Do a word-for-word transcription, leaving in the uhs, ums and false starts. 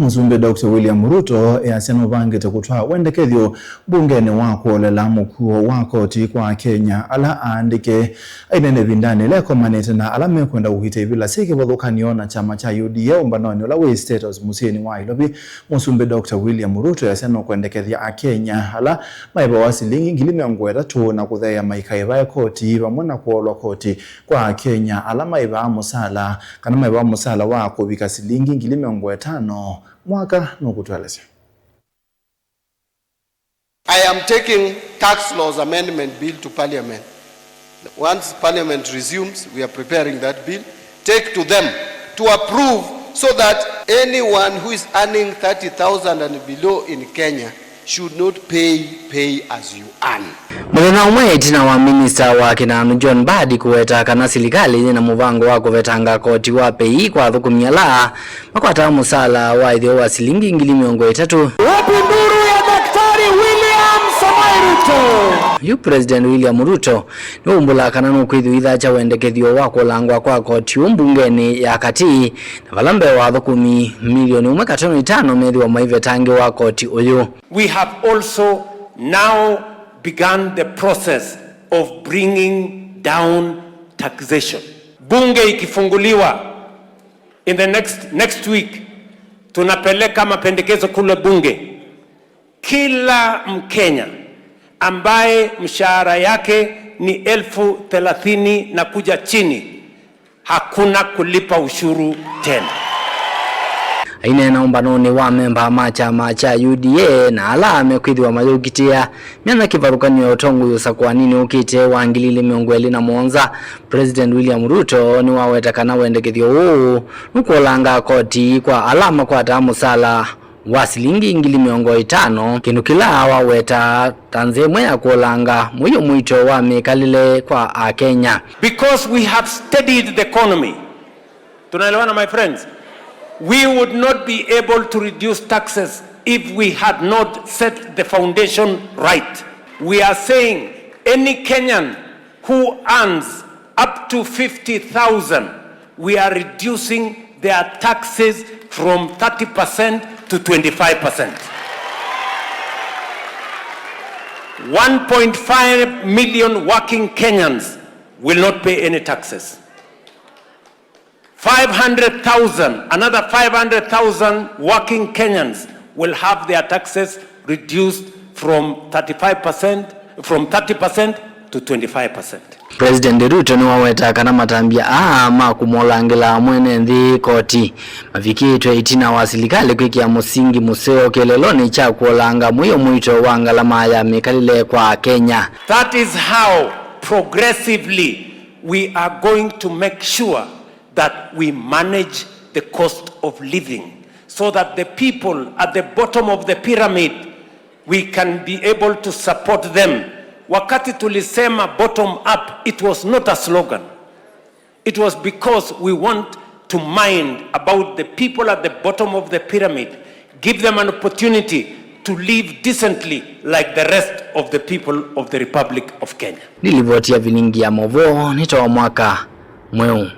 Mũsumbĩ Doctor William Ruto easya nũvangĩte kũtwaa wendekethyo mbungenĩ wa kũolela mũkuo wa koti kwa Akenya ala aandĩke. Ainena ĩvindanĩ ĩla ekomanĩte na ala mekwenda kũkita ivila syĩ kĩvathũkany'o na kyama kya U D A ũmbanonĩ ũla wĩ State House mũsyĩnĩ wa Nairobi, Mũsumbĩ Doctor William Ruto easya nũkwendekethya Akenya ala maĩvawa silingi ngili mĩongo ĩtatũ na kũtheea maikaĩvae koti vamwe na kũolwa koti kwa Akenya ala maĩvaa mũsala kana maĩvawa mũsala wa kũvika silingi ngili mĩongo ĩtano mwaka nũkũtũelesya. I am taking tax laws amendment bill to parliament. Once parliament resumes, we are preparing that bill. Take to them to approve so that anyone who is earning thirty thousand and below in Kenya should not pay pay as you earn. Mũthenya ũmwe ĩtina wa minista wa kĩnanu John Mbadi kũweta kana silikalĩ yĩna mũvango wa kũvetanga koti wa pay kwa athũkũmi ala makwataa mũsala wa ĩtheo wa silingi ngili mĩongo ĩtatũ. Wapi nduru ya Daktari William Samoei Ruto? Yu President William Ruto nĩwaumbũla kana nũkwĩthĩwa ithakya wendekethyo wa kũlangwa kwa koti ũũ mbungenĩ ya katĩ, na vala mbee wa athũkũmi milioni ũmwe katono itano methĩwa maivetangĩwa koti ũyũ. We have also now begun the process of bringing down taxation. Bunge ikifunguliwa in the next, next week, tunapeleka mapendekezo kule bunge. Kila Mkenya ambaye mshahara yake ni elfu thelathini na kuja chini, hakuna kulipa ushuru tena. Aineena ũmbanonĩ wa memba ma kyama kya U D A na ala mekwĩthĩwa mayũkitĩa myanya kĩvathũkany'o ya ũtongoi ũsakũaninĩ ũkĩte wa ngili ilĩ mĩongo ĩlĩ na mũonza, President William Ruto nĩwaweta kana wendekethyo ũũ nũkũlanga koti kwa ala makwataa mũsala wa silingi ngili mĩongo ĩtano, kĩndũ kĩla waweta ta nzĩa ĩmwe ya kũlanga mũio mũito wa mĩkalĩle kwa Akenya. Because we have steadied the economy. Tunaelewana, my friends? We would not be able to reduce taxes if we had not set the foundation right. We are saying any Kenyan who earns up to fifty thousand, we are reducing their taxes from thirty percent to twenty-five percent. One point five million working Kenyans will not pay any taxes. Five hundred thousand, another five hundred thousand working Kenyans will have their taxes reduced from thirty-five percent, from thirty percent to twenty-five percent. President Ruto nĩwaweta kana matambya aa ma kũmolangĩla mwene nthĩ koti mavikĩtwe ĩtina wa silikalĩ kwĩkĩa mũsingi mũseo kĩeleelonĩ kya kũolanga mũio mũito wa ngalama ya mĩkalĩle kwa Akenya. That is how progressively we are going to make sure that we manage the cost of living so that the people at the bottom of the pyramid, we can be able to support them. Wakati tulisema bottom up, it was not a slogan. It was because we want to mind about the people at the bottom of the pyramid, give them an opportunity to live decently like the rest of the people of the Republic of Kenya. Nĩ livoti ya vilingi ya movoo nĩ ta wa mwaka mweũ.